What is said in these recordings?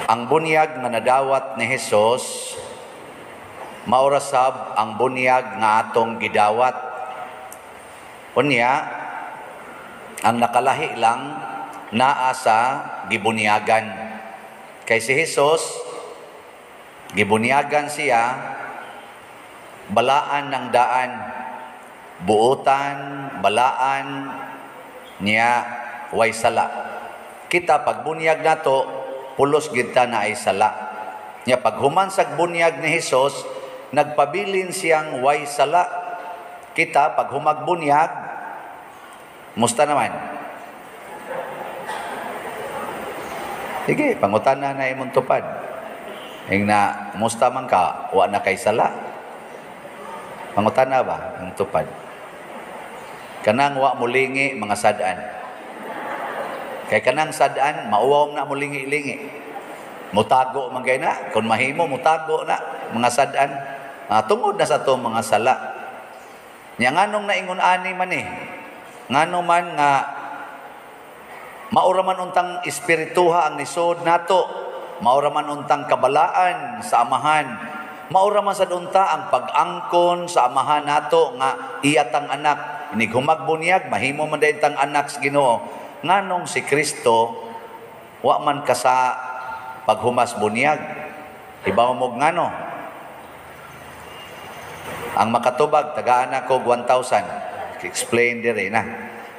Ang bunyag nga nadawat ni Hesus mao ra sab ang bunyag nga atong gidawat. Unya, ang nakalahi lang naa sa gibunyagan. Kay si Hesus, gibunyagan siya, balaan ng daan, buotan, balaan niya, way sala. Kita, pagbunyag nato, pulos gyud ta na ay sala. Nya paghuman sa bunyag ni Hesus, nagpabilin siyang way sala. Kita, pag humagbunyag, musta naman? Sige, pangutana na imong tupad. Ing na, musta man ka, wa na kay sala. Pangutana ba ang tupad? Kanang wa mulingi mga sad-an. Kay kanang sad-an, mauwaw na mulingi-lingi. Mutago man kay na, kung mahimo mutago na mga sad-an. Tungod na sa atong mga sala. Nya nganong naingon ani man eh? Ngano man nga maura man untang espirituha ang nisod nato, maura man untang kabalaan sa amahan, maura man sad unta ang pag-angkon sa amahan nato nga iyatang anak. Inig humagbunyaag, mahimo man dayon tang anak sa Ginoo. Nganong si Kristo wa man ka sa paghumas bunyag? Ibaw mo ngano? Ang makatubag, tagaan ako 1,000. Explain dire na.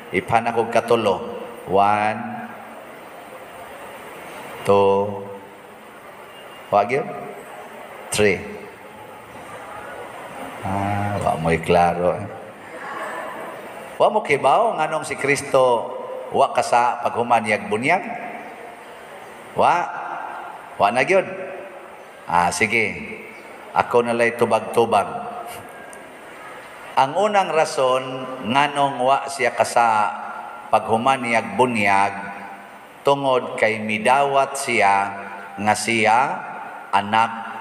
Iphan ako katulo. 1, 2, wa gyud? 3. Wa mo'y klaro. Wa mo kibaw nganong si Kristo wa ka sa paghuman niyag bunyag? Wa? Wa na gyud? Sige. Ako nalay tubag-tubag. Ang unang rason nganong wa siya kasa paghuman niyag bunyag, tungod kay midawat siya nga siya anak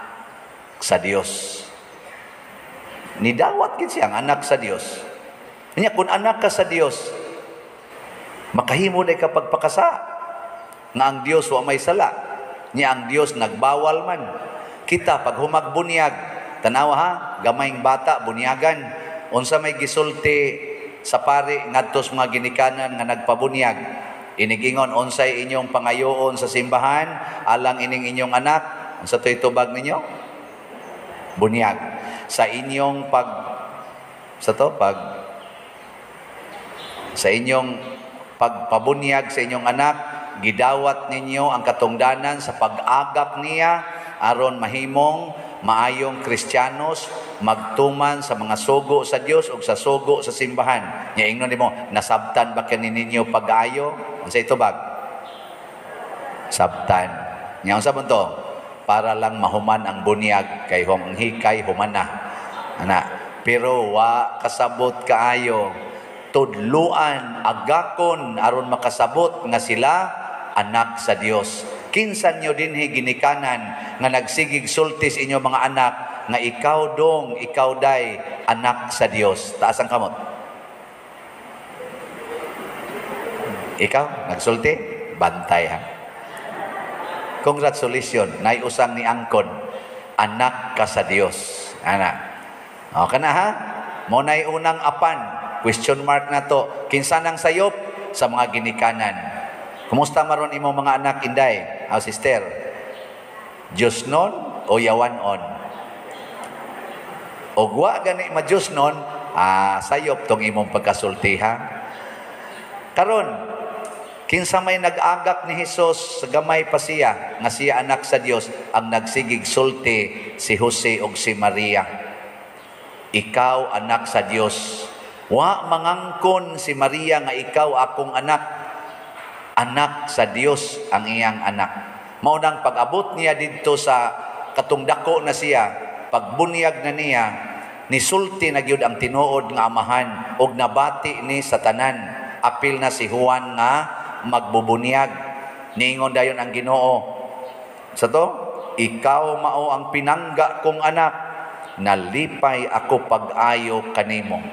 sa Dios. Nidawat gid siya ang anak sa Dios. Nya kung anak ka sa Dios, makahimo day ka pagpakasa nga ang Dios wa may sala. Nya ang Dios nagbawal man. Kita pag humagbunyaag, tanawa ha, gamayng bata bunyagan. Unsa may gisulti sa pari ngadto sa mga ginikanan nga nagpabunyag? Inigingon, unsay inyong pangayoon sa simbahan alang ining inyong anak? Unsa to'y tubag ninyo? Bunyag. Sa inyong pag sa to pag sa inyong pagpabunyag sa inyong anak, gidawat ninyo ang katungdanan sa pag-agak niya aron mahimong maayong Kristiyanos, magtuman sa mga sugo sa Dios ug sa sugo sa simbahan. Nya ingnon nimo, nasabtan ba kani ninyo pag-ayo? Unsa itubag? Sabtan. Nya unsa man to? Para lang mahuman ang bunyag kay ang hikay human na. Ana, pero wa kasabot kaayo, tudluan, agakon aron makasabot nga sila anak sa Dios. Kinsa nyo dinhi ginikanan nga nagsigig sulti sa inyo mga anak nga ikaw dong, ikaw day, anak sa Dios? Taas ang kamot. Ikaw, nagsulti? Bantay ha. Congratulations, naiusang ni angkon, anak ka sa Dios. Ana. O kana ha? Mo nay unang apan, question mark na to. Kinsa nang sayop sa mga ginikanan? Kumusta maron imong mga anak, inday? Aw sister? Diyos nun o yawan on? O wa gani ma Diyos nun, sayop tong imong pagkasulti ha. Karon, kinsa may nag-agak ni Hesus sa gamay pa siya nga siya anak sa Dios? Ang nagsigig sulti si Jose ug si Maria. Ikaw anak sa Dios. Wa mangangkon si Maria nga ikaw akong anak. Anak sa Dios ang iyang anak. Mao nang pag-abot niya didto sa katong dako na siya, pagbunyag na niya, nisulti na gyud ang tinuod nga amahan og nabati ni sa tanan. Apil na si Juan nga magbubunyag. Niingon dayon ang Ginoo sa to, ikaw mao ang pinangga kong anak, nalipay ako pag-ayo kanimo.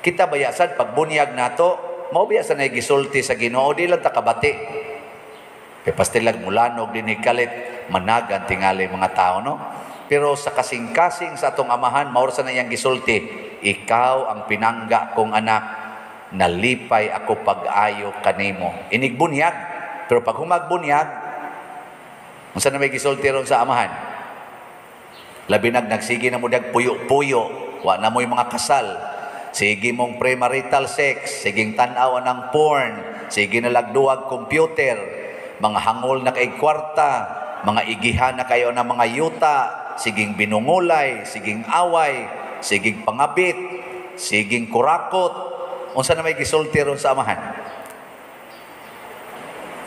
Kita bayasad pagbunyag nato, mao biya sa gisulti sa Ginoo, di lang ta kabati. Kay pastilag mulanog din kalit, managan tingali mga tao, no? Pero sa kasing-kasing sa atong Amahan, mao sa na iyang gisulti, "Ikaw ang pinangga kong anak, nalipay ako pag-ayo kanimo." Inigbunyag, pero pag humagbunyaag, unsa na may gisulti ron sa Amahan? Labi nag nagsige na mo dag puyo-puyo, wa na mo'y mga kasal, sige mong premarital sex, siging tan-aw ng porn, sige na lagduag computer, mga hangol na kay kwarta, mga igihan na kayo ng mga yuta, siging binungulay, siging away, siging pangabit, siging kurakot. Unsa na may gisulti ron sa Amahan?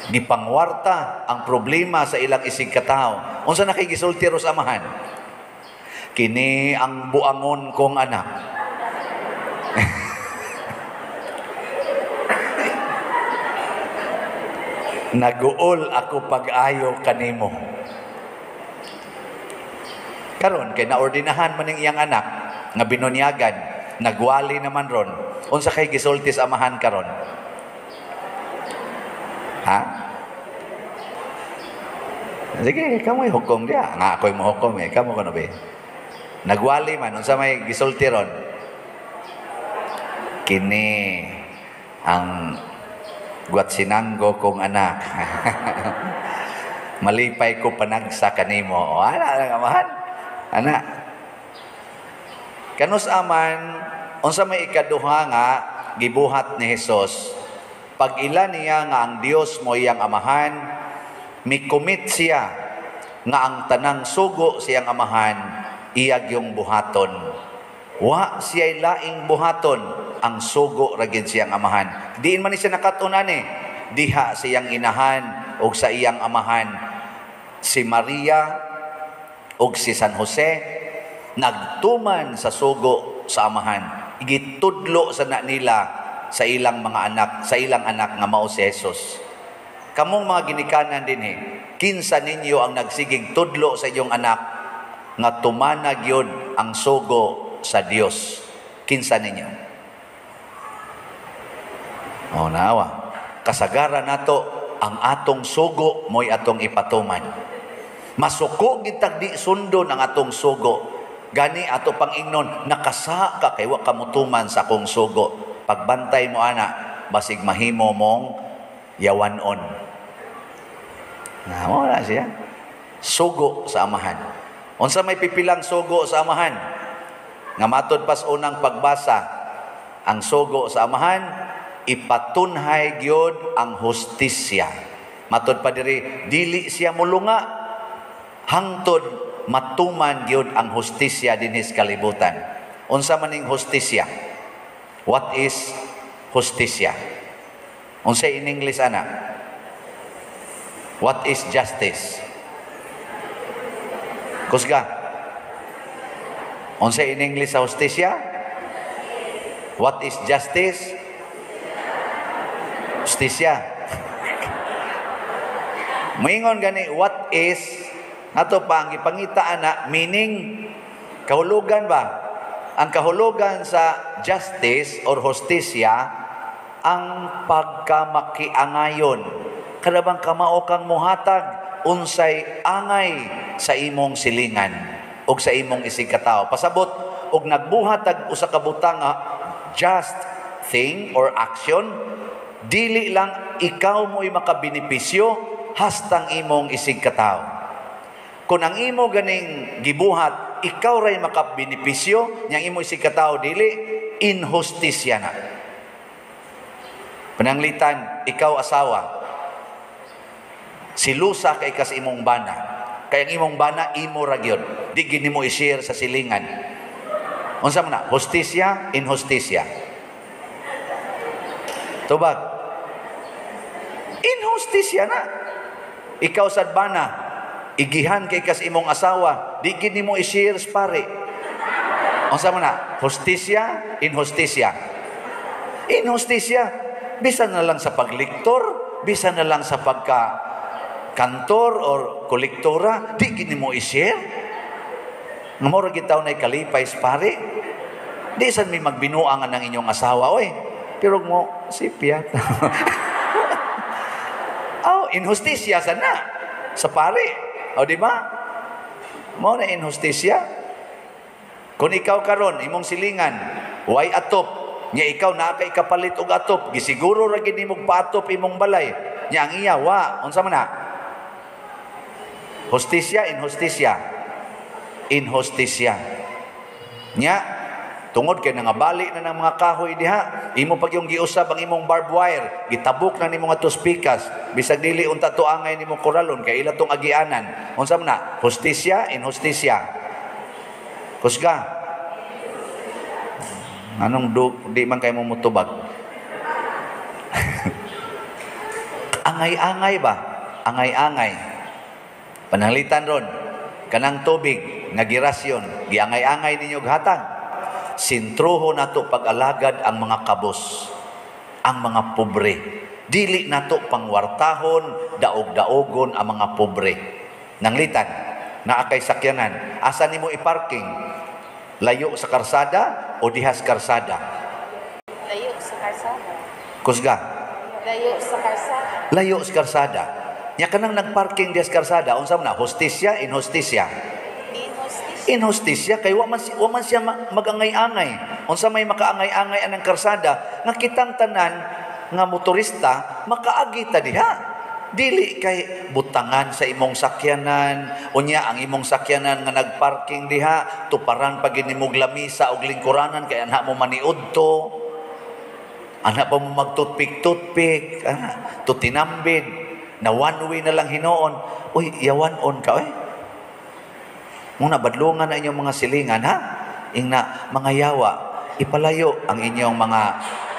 Gipangwarta ang problema sa ilang isig katawo. Unsa na kay gisulti ron sa Amahan? "Kini ang buangon kong anak. Naguol ako pag-ayo kanimo." Karon kay naordinahan man ning iyang anak nga binunyagan, nagwali naman ron. Unsa kay gisulti sa Amahan karon? Ha? Sige, kamo'y hukom diya. Nga ako'y mohukom eh. Kamo kuno be. Nagwali man, unsa may gisulti ron? "Kini ang gwatsinanggo kong anak. Malipay ko panagsa kanimo." O, ana lang Amahan. Ana. Kanus aman, unsa may ikaduha nga gibuhat ni Hesus? Pag ila niya nga ang Dios mo iyang Amahan, mikomit siya nga ang tanang sugo siyang Amahan iyag yung buhaton. Wa siya'y laing buhaton, ang sugo ra gid siyang Amahan. Diin man ni siya nakatunan eh. Diha siyang inahan og sa iyang amahan. Si Maria og si San Jose nagtuman sa sugo sa Amahan. Gitudlo sa na nila sa ilang mga anak, sa ilang anak nga mao si Jesus. Kamong mga ginikanan dinhi, kinsa ninyo ang nagsigig tudlo sa inyong anak nga tumana gyud ang sugo sa Dios? Kinsa ninyo? Oh, naawa. Kasagaran nato ang atong sugo mo'y atong ipatuman. Masuko gitag di sundon ang atong sugo. Gani ato pang ingnon, nakasa ka kay wa ka motuman sa akong sugo. Pagbantay mo ana, basig mahimo mong yawanon. Na mo na siya. Sugo sa Amahan. Unsa may pipilang sugo sa Amahan? Nga matod pas unang pagbasa, ang sugo sa Amahan ipatunhay gyud ang hustisya. Matod pa diri, dili siya mulunga hangtod matuman gyud ang hustisya dinhi sa kalibutan. Unsa man ning hustisya? What is hustisya? Unsa in English ana? What is justice? Kusga. Unsa in English sa hustisya? What is justice? Hustisya. Moingon gani what is ato pa ang gipangita ana meaning kahulugan ba? Ang kahulugan sa justice or hustisya ang pagkamakiangayon. Kada bang kamao kang muhatag unsay angay sa imong silingan og sa imong isig katawo. Pasabot og nagbuhat og usa ka butang just thing or action, dili lang ikaw mo'y makabenepisyo hastang imong isig katawo. Kung ang imo ganing gibuhat, ikaw ray makabenepisyo, niyang imo isig katawo dili, inhustisya na. Pananglitan, ikaw asawa, silusa kay kas imong bana. Kay ang imong bana, imo ra gyud. Di gid nimo i-share sa silingan. Unsa man na? Hustisya, inhustisya. Tubag. Inhustisya na. Ikaw sad bana, igihan kay kas imong asawa, di gid nimo i-share sa pare. Unsa man na? Hustisya, inhustisya. Inhustisya. Bisan na lang sa pagliktor, bisan na lang sa pagka kantor or kolektora, di gid nimo i-share. Nga mao ra gid taon nay kalipay sa pare. Di san may magbinuangan ng inyong asawa, oy. Pero mo sipyat. Aw, Oh, inhustisya sa na sa pare. O di ba? Mao na inhustisya. Kung ikaw karon imong silingan, way atop, nya ikaw naa kay kapalit og atop, gisiguro ra gid nimog paatop imong balay. Nya ang iya wa, unsa man na? Hustisya, inhustisya. Inhustisya. Nya tungod kay nangabali na ng mga kahoy diha, imo pag yung giusab ang imong barbed wire, gitabok na nimo nga pikas, bisag dili unta to angay nimo koralon kay ila tong agianan. Unsa man na? Hustisya, inhustisya. Kusga. Anong di man kay mo mutubag? Angay-angay ba? Angay-angay. Pananglitan ron, kanang tubig nga girasyon, giangay-angay ninyo hatag. Sintruho nato pag-alagad ang mga kabos, ang mga pobre. Dili nato pangwartahon, daog-daogon ang mga pobre. Nanglitan, naa kay sakyanan, asa nimo i-parking? Layo sa karsada o dihas karsada? Layo sa karsada. Kusga. Layo sa karsada. Layo sa karsada. Nya kanang nagparking dihas karsada, unsa man na? Hustisya, inhustisya. Inhustisya. Inhustisya kay wa man siya magangay-angay. Unsa may makaangay-angay anang karsada nga kitang tanan nga motorista makaagi ta diha. Dili kay butangan sa imong sakyanan, unya ang imong sakyanan nga nagparking diha, tuparan pa gid nimog lamisa og lingkuranan kay anha mo maniud to. Anha pa mo magtutpik-tutpik, ana, tutinambid, na one way na lang hinoon. Uy, yawan-on ka oy. Muna badlungan na inyong mga silingan, ha? Ingna mga yawa, ipalayo ang inyong mga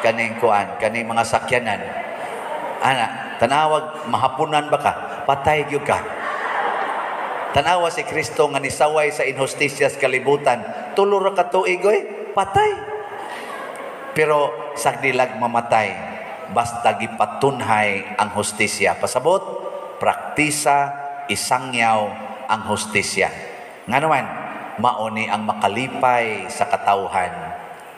kaning kuan, kaning mga sakyanan. Ana, tanawag mahapunan ba ka? Patay gyud ka. Tanawa si Kristo nga nisaway sa inhustisya sa kalibutan. Tulo ra ka tuig oy, patay. Pero sagdilag mamatay, basta gipatunhay ang hustisya. Pasabot, praktisa, isangyaw ang hustisya. Nga naman, mauni ang makalipay sa katawhan.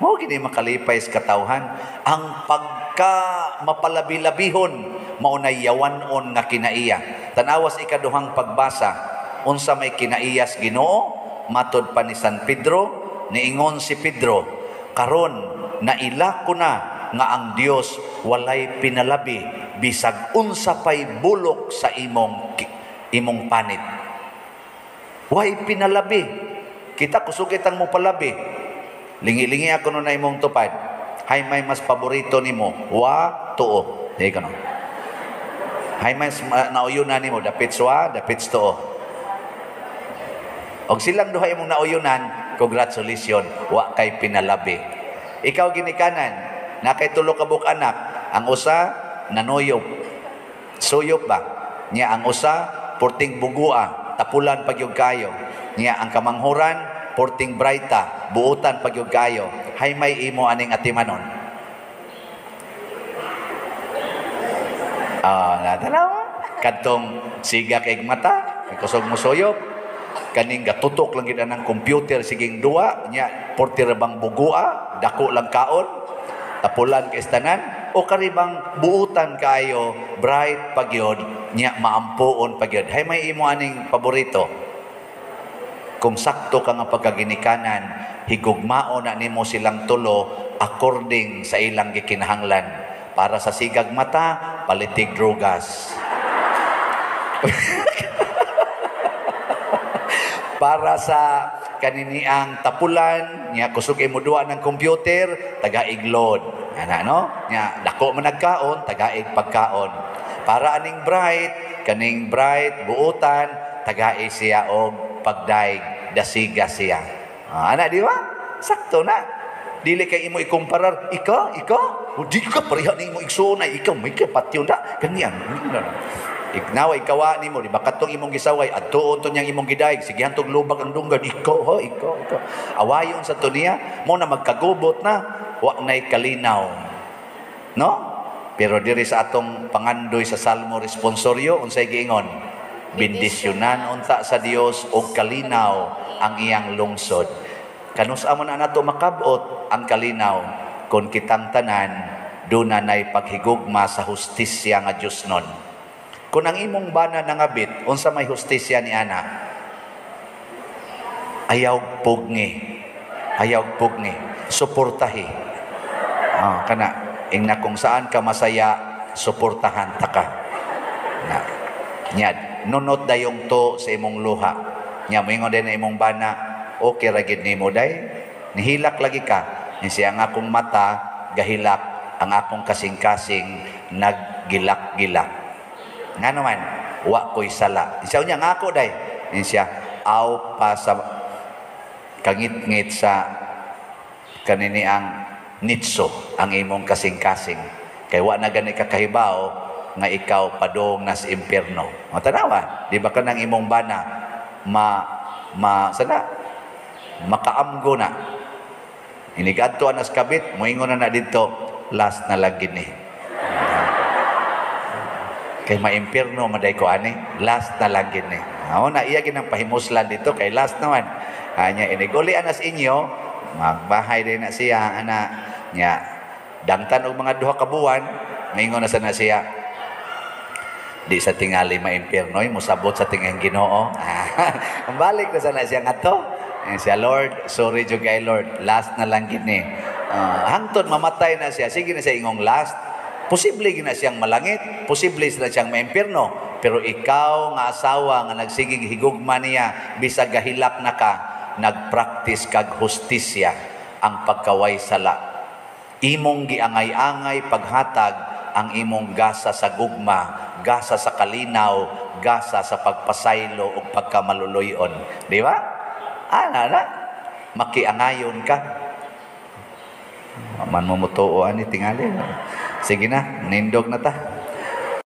Mao gini makalipay sa katawhan. Ang pagka mapalabi-labihon, maunay yawanon nga kinaiya. Tanawas ikaduhang pagbasa, unsa may kinaiyas Ginoo, matod pa ni San Pedro, niingon si Pedro, karon naila ko na nga ang Dios walay pinalabi bisag unsa pay bulok sa imong panit. Way pinalabi. Kita kusog kitang mo palabi. Lingi-lingi ako nun na imong tupad. Hay may mas paborito nimo, wa tuo. Di ka no. Hay mas nauyunan nimo, dapit wa, dapit tuo. Og silang duha imong nauyunan, congratulations, wa kay pinalabi. Ikaw ginikanan, na kay tulo ka buok anak, ang usa nanuyop. Suyop ba? Nya ang usa porting bugua, tapulan pagyud kayo. Nya ang kamanghuran porting brayta, buutan pagyud kayo. Hay may imo aning atimanon. Natanawa. Kadtong siga kay mata, kusog mo suyop. Kaning gatutok lang gid anang computer siging duwa, nya porti ra bang bugua, dako lang kaon, tapulan kay tanan, o karibang buutan kaayo, bright pagyod, nya maampuon pagyod. Hay may imo aning paborito. Kung sakto ka nga pagkaginikanan, higugmao na nimo silang tulo according sa ilang gikinahanglan. Para sa sigag mata, palitig drogas. Para sa kaniniang tapulan, nya kusog imo duwa ng computer, tagaig load. Ana no? Nya dako man nagkaon, tagaig pagkaon. Para aning bright, kaning bright buutan, tagaig siya og pagdaig, dasiga siya. Ana di ba? Sakto na. Dili kay imo ikumparar, ikaw, o di ka pareha nimo igsuon ay ikaw may kapatyon na kaniyang. Ignawa ikawa nimo di ba katong imong gisaway adtuon to niyang imong gidaig sigihan tog lubag ang dunggan, ikaw ho, ikaw. Awayon sa to niya mo na magkagubot na wa nay kalinaw. No? Pero diri sa atong pangandoy sa Salmo responsorio unsay giingon? Bendisyonan unta sa Dios og kalinaw ang iyang lungsod. Kanus-a man na nato makabot ang kalinaw kon kitang tanan duna nay paghigugma sa hustisya nga Dios nun. Kung ang imong bana nangabit, unsa may hustisya ni ana? Ayaw pugni. Ayaw pugni. Suportahi. Oh, kana ingna kung saan ka masaya, suportahan ta ka. Na. Nyad, nunot dayong to sa imong luha. Nya moingon din na imong bana, okay ra gid nimo day. Nihilak lagi ka. Ni siya ang akong mata gahilak, ang akong kasing-kasing naggilak-gilak. Nga naman, wa ko'y sala. Siya niya nga ako day. Ni siya, aw pa sa kangit-ngit sa kanini ang nitso ang imong kasing-kasing. Kay wa na gani ka kahibaw nga ikaw padong nas impierno. Matanawa, di ba kanang imong bana ma ma sana makaamgo na. Inigadto anas kabit, moingon na na didto, last na lang gini. Kay maimpierno maday ko ani, last na lang gini. Mao na iya ginang pahimuslan dito kay last naman. Anya inig uli anas inyo, magbahay din na siya ana nya dangtan og mga 2 ka buwan, maingon na sa na siya. Di sa tingali maimpierno, mosabot sa tingang Ginoo. Ang balik na sana siya ngadto. Eh, siya, "Lord, sorry jud kay Lord, last na lang gini." Hangtod mamatay na siya, sige na siya ingong last. Posible gina siyang malangit, posible sila siyang maimpierno, pero ikaw nga asawa nga nagsigig higugma niya, bisag gahilak na ka, nagpractice kag hustisya, ang pagkaway sala. Imong giangay-angay paghatag ang imong gasa sa gugma, gasa sa kalinaw, gasa sa pagpasaylo ug pagkamaluluyon. Di ba? Ana na, makiangayon ka. Man mo mutuo ani tingali. Sige na, nindog na ta.